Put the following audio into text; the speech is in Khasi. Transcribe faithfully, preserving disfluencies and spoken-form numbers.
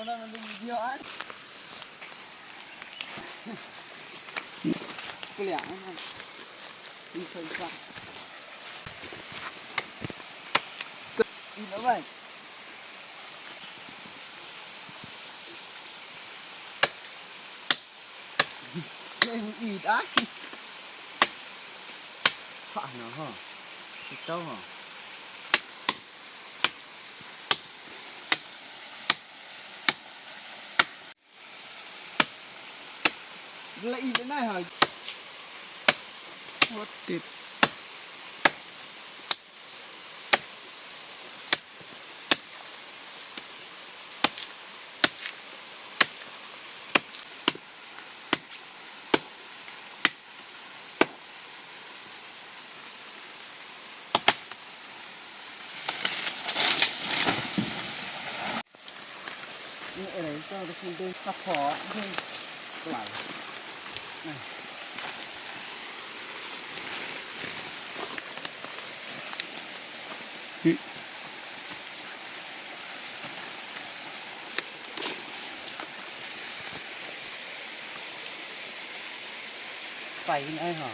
Video ah. Kuliah. Ini kau isak. Ini apa? Lem it ai. Phah na ha. Kita ha. Bela it na ha. What it? Ni era ito de kunde support de. Klai. Pai in ai ha.